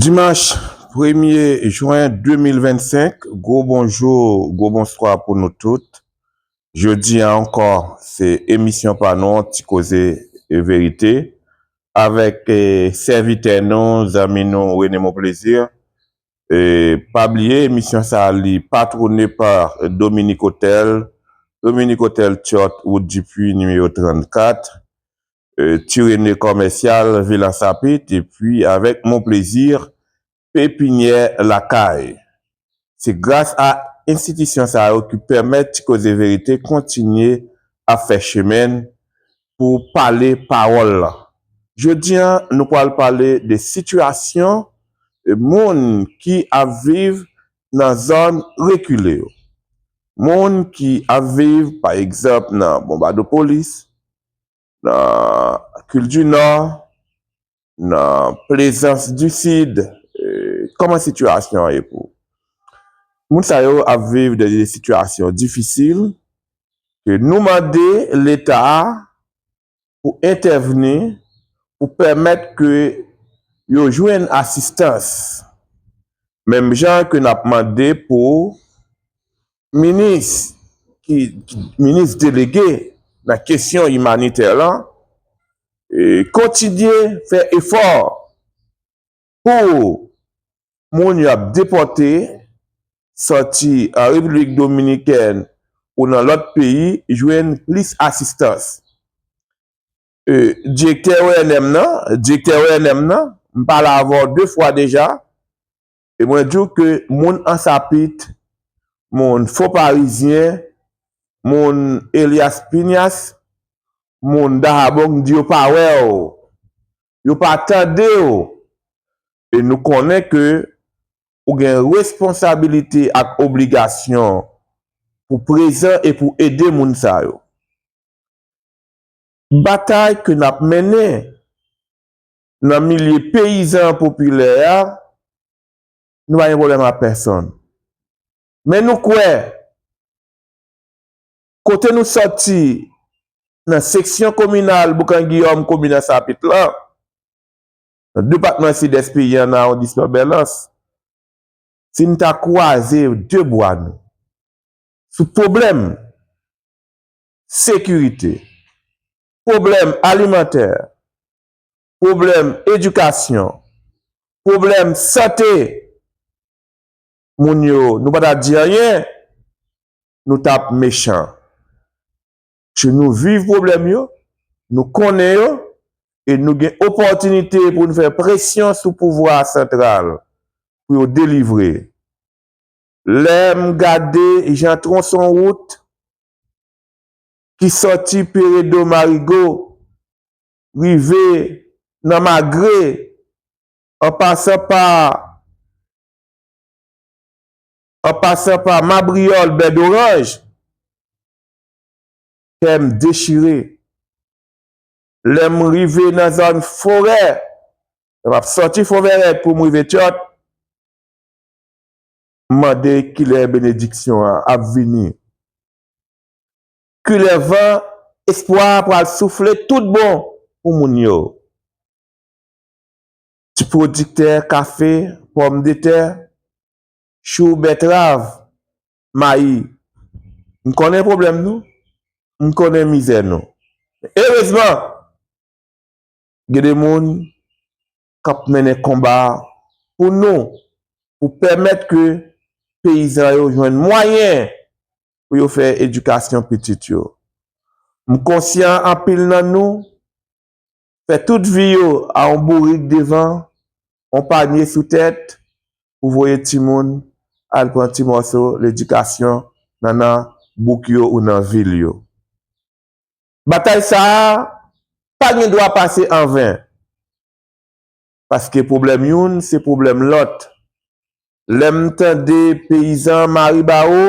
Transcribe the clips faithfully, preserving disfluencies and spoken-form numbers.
Dimanch premye jen de mil vennsenk, gwo bonjou, gwo bonswa pou nou tout. Jodi a ankò, se emisyon pa nou, Ti Koze Verite, avèk eh, sèvitè nou, zanmi nou, René Monplaisir. Eh, pa bliye, emisyon sa a li patwone pa Dominique Hotel, Dominique Hotel Thiot, wout Dupuis, nimewo trannkat, eh, Ti René Commercial, Vil Ansapit, epi avèk Monplaisir, Pepinyè Lakay. Se gras a enstitisyon sa yo ki pèmèt Ti Koze Verite kontinye ap fè chemen pou pale pawòl lan. Jodi a, nou pral pale de sitiyasyon moun ki ap viv nan zòn rekile yo. Moun ki ap viv, pa egzanp, nan Bonbadopolis, nan Kil di Nò, nan Plezans di Sid, eh, kòman sitiyasyon an ye pou moun sa yo ap viv de sitiyasyon difisil, ke nou mande Leta a pou entèvni, pou pèmèt ke yo jwenn asistans. Menm jan ke n ap mande pou minis ki, ki minis delege nan kesyon imanitè lan, eh, kontinye fè efò pou moun y ap depòte sòti an Repiblik Dominikèn ou nan lòt peyi jwenn plis asistans. Eh, direktè O N M nan, direktè O N M nan, m pale avè w de fwa deja, e mwen di w ke moun Ansapit, moun Fon Parizyen, moun Elias Piñas, moun Dahabong di yo pa wè w, yo pa tande w. E nou konnen ke ou gen responsabilite ak obligasyon pou prezan e pou ede moun sa yo. Batay ke n ap mennen nan milye peyizan popilè a, nou pa gen pwoblèm ak pèsonn. Men nou kwè, kote nou sòti nan seksyon kominal Boukan Giyòm, komin Ansapit lan, nan depatman Sidès peyi a, nan awondisman Bèlans, si n ta kwaze de bra nou sou pwoblèm sekirite, pwoblèm alimantè, pwoblèm edikasyon, pwoblèm sante, moun yo, nou pa ta di anyen, nou t ap mechan. Paske nou viv pwoblèm yo, nou konnen yo, e nou gen opòtinite pou nou fè presyon sou pouvwa santral pou yo delivre. Lè m gade jan twonson wout ki sòti Peredo Marigo, rive nan Magre, an pasan pa, an pasan pa Mabriyòl, Bèdoranj, kè m dechire. Lè m rive nan zòn Forè, lè m ap sòti Fon Vèrèt pou m rive Tyòt, m mande kilè benediksyon an ap vini. Kilè van espwa a pral soufle tout bon pou moun yo. Ti pwodiktè kafe, pòmdetè, chou, bètrav, mayi. M konnen pwoblèm nou, m konnen mizè nou. Erezman, gen de moun k ap mennen konba pou nou, pou pèmèt ke peyizan yo jwenn mwayen pou yo fè edikasyon pitit yo. M konsyan anpil nan nou fè tout vi yo a yon bourik devan, yon panye sou tèt, pou voye timoun al pran ti mòso ledikasyon nan, nan bouk yo ou nan vil yo. Batay sa a pa gen dwa pase an ven, paske pwoblèm youn se pwoblèm lòt. Lè m tande peyizan Maribawo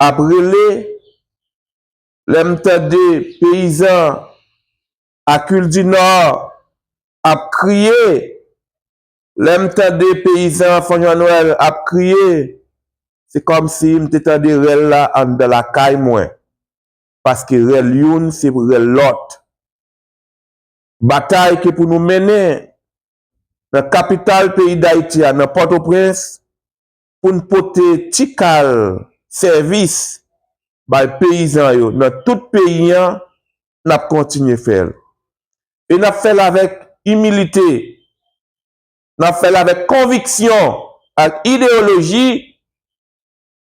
ap rele, lè m tande peyizan a Kil di Nò ap kriye, lè m tande peyizan Fon Jan Nwèl ap kriye, se kòmsi m te tande rèl la anndan lakay mwen, paske rèl youn se rèl lòt. Batay ke pou nou mennen, nan kapital peyi Dayiti a, nan Pòtoprens, pou n pote ti kal sèvis bay peyizan yo nan tout peyi an, n ap kontinye fè l. E n ap fè l avèk imilite, n ap fè l avèk konviksyon ak ideyoloji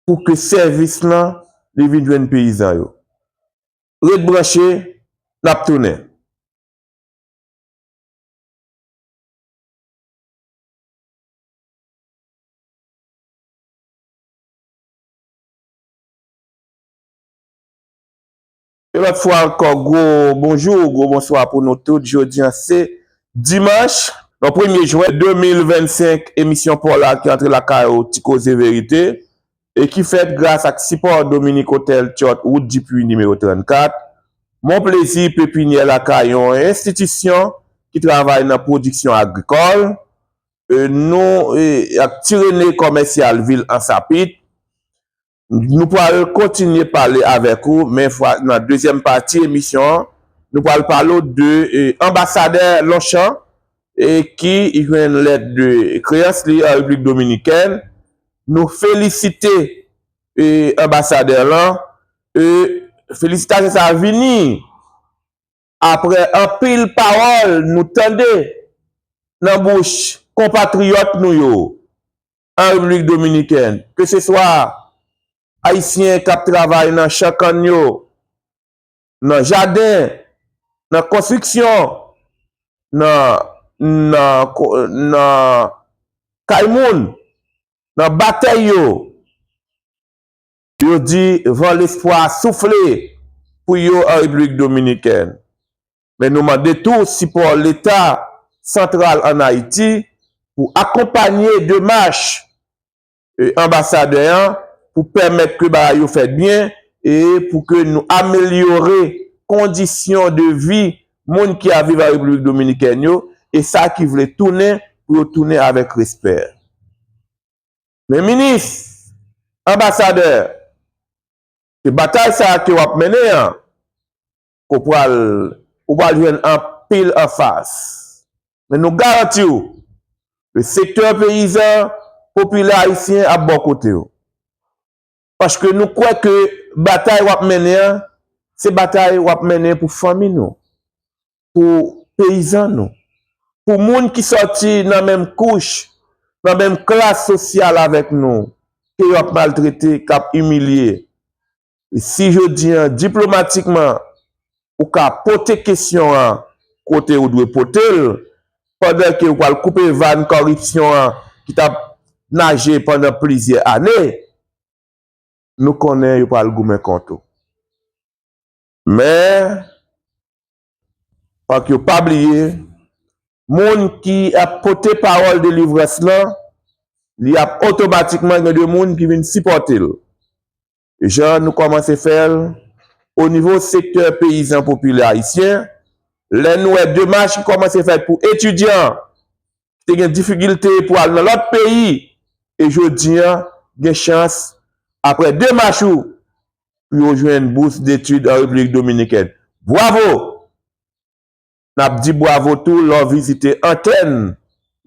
pou ke sèvis lan li vin jwenn peyizan yo. Ret branche, n ap tounen. Yon lòt fwa ankò, gwo bonjou, gwo bonswa pou nou tout. Jodi a se dimanch, non, premye jen de mil vennsenk, emisyon pa w la ki antre lakay ou, Ti Koze Verite, e ki fèt gras ak sipò Dominique Hotel Thiot, wout Dupuy nimewo trannkat. Mon Plaisir Pépinière lakay yon enstitisyon ki travay nan pwodiksyon agrikòl. E nou, e, ak Ti Rene Kòmèsyal vil Ansapit. Nou pral kontinye pale avèk ou, men fwa, nan dezyèm pati emisyon an, nou pral pale w de, e, anbasadè Longchamp, e ki jwenn lèt de kreyans li an Repiblik Dominikèn. Nou felisite, e, anbasadè lan. E felisitasyon sa a vini apre anpil pawòl nou tande nan bouch konpatriyòt nou yo an Repiblik Dominikèn, ke se swa Ayisyen k ap travay nan chan kann yo, nan jaden, nan konstriksyon, nan, nan, nan kay moun, nan batèy yo, yo di van lespwa soufle pou yo an Repiblik Dominikèn. Men nou mande tou sipò Leta santral ann Ayiti pou akonpanye demach, e, anbasadè an pou pèmèt ke bagay yo fèt byen e pou ke nou amelyore kondisyon de vi moun ki ap viv an Repiblik Dominikèn yo e sa ki vle tounen pou yo tounen avèk respè. Men minis, anbasadè, se batay sa a ke w ap mennen an, ke w pral, ou pral jwenn anpil anfas. Men nou garanti w, le sektè peyizan popilè ayisyen ap bò kote w. Paske nou kwè ke batay w ap mennen an, se batay w ap mennen pou fanmi nou, pou peyizan nou, pou moun ki sòti nan menm kouch, nan menm klas sosyal avèk nou, ke yo ap maltrete, k ap imilye. E si jodi an, diplomatikman, ou ka pote kesyon an kote ou dwe pote l, pandan ke ou pral koupe vàn kòripsyon an ki t ap naje pandan plizyè ane, nou konnen yo pral goumen kont ou. Men, fòk yo pa bliye, moun ki ap pote pawòl delivrans lan, li ap otomatikman gen de moun ki vin sipòte l. Jan nou kòmanse fè l o nivo sektè peyizan popilè ayisyen, lè nou wè demach ki kòmanse fèt pou etidyan, ki te gen difikilte pou al nan lòt peyi, e jodi an, gen chans, apre demach ou, pou yo jwenn bous detid an Repiblik Dominikèn. Bwavo! N ap di bwavo tou lè w vizite antèn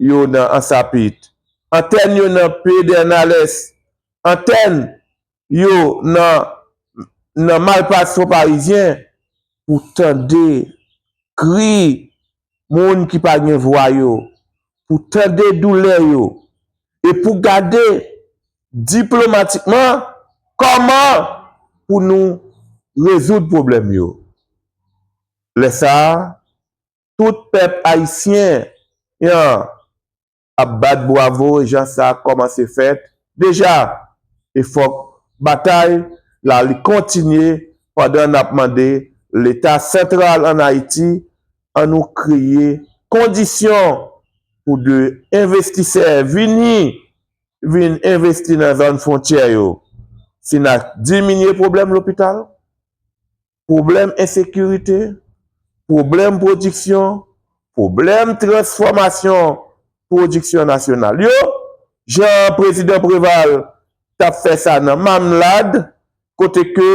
yo nan Ansapit, antèn yo nan Pedernales, antèn yo nan, nan Malpas Fon Parizyen, pou tande kri moun ki pa gen vwa yo, pou tande doulè yo, e pou gade diplomatikman kòman pou nou rezoud pwoblèm yo. Lè sa a, tout pèp ayisyen an ap bat bwavo, jan sa kòmanse fèt deja. E fòk batay la li kontinye pandan n ap mande Leta santral ann Ayiti, ann nou kreye kondisyon pou de envestisè vini, vin envesti nan zòn fwontyè yo. Si n a diminye pwoblèm lopital, pwoblèm ensekirite, pwoblèm pwodiksyon, pwoblèm transfòmasyon pwodiksyon nasyonal yo, jan Prezidan Preval t ap fè sa nan Mamlad, kote ke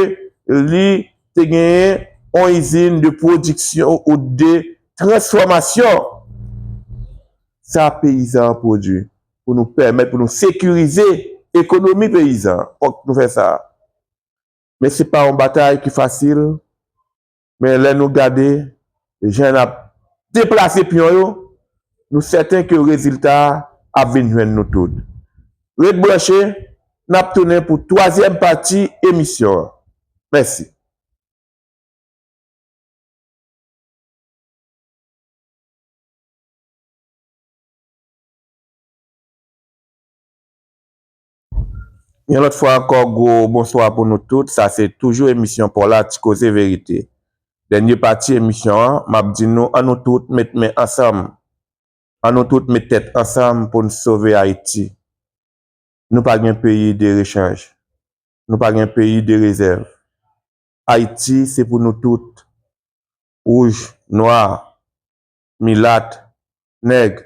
li te genyen yon izin de pwodiksyon ou de transfòmasyon. sa peyizan an pwodui, pou nou pèmèt, pou nou sekirize ekonomi peyizan an. Fòk nou fè sa. Men se pa yon batay ki fasil, men lè nou gade jan n ap deplase pyon yo, nou sèten ke rezilta a ap vin jwenn nou tout. Ret branche, n ap tounen pou twazyèm pati emisyon an. Mèsi. Yon lòt fwa ankò, gwo bonswa pou nou tout. Sa se toujou emisyon pa w la, Ti Koze Verite. Dènye pati emisyon an, m ap di nou, ann nou tout met men ansanm. Ann nou tout met tèt ansanm pou n sove Ayiti. Nou pa gen peyi de rechanj. Nou pa gen peyi de rezèv. Ayiti se pou nou tout. Wouj, nwa, milat, nèg,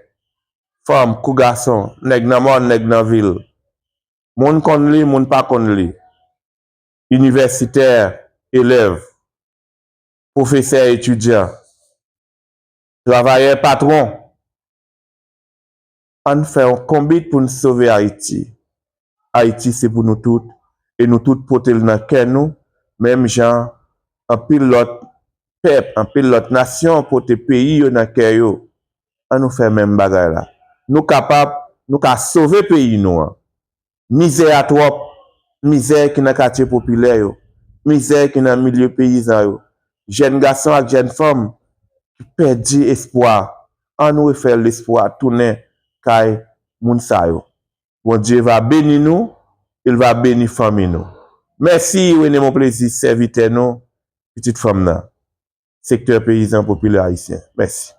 fanm kou gason, nèg nan mòn, nèg nan vil. Moun konn li, moun pa konn li. Inivèsitè, elèv, pwofesè, etidyan, travayè, patwon. Ann fè yon konbit pou n sove Ayiti. Ayiti se pou nou tout, e nou tout pote l nan kè nou, menm jan anpil lòt pèp, anpil lòt nasyon pote peyi yo nan kè yo. Ann nou fè menm bagay la. Nou kapab, nou ka sove peyi nou an. Mizè a twòp, mizè ki nan katye popilè yo, mizè ki nan milye peyizan yo, jèn gason ak jèn fanm ki pèdi espwa. Ann nou refè lespwa tounen kay moun sa yo. Bondye va beni nou, il va beni fanmi nou. Mèsi, René Monplaisir, sèvitè nou, pitit fanm nan, sektè peyizan popilè ayisyen. Mèsi.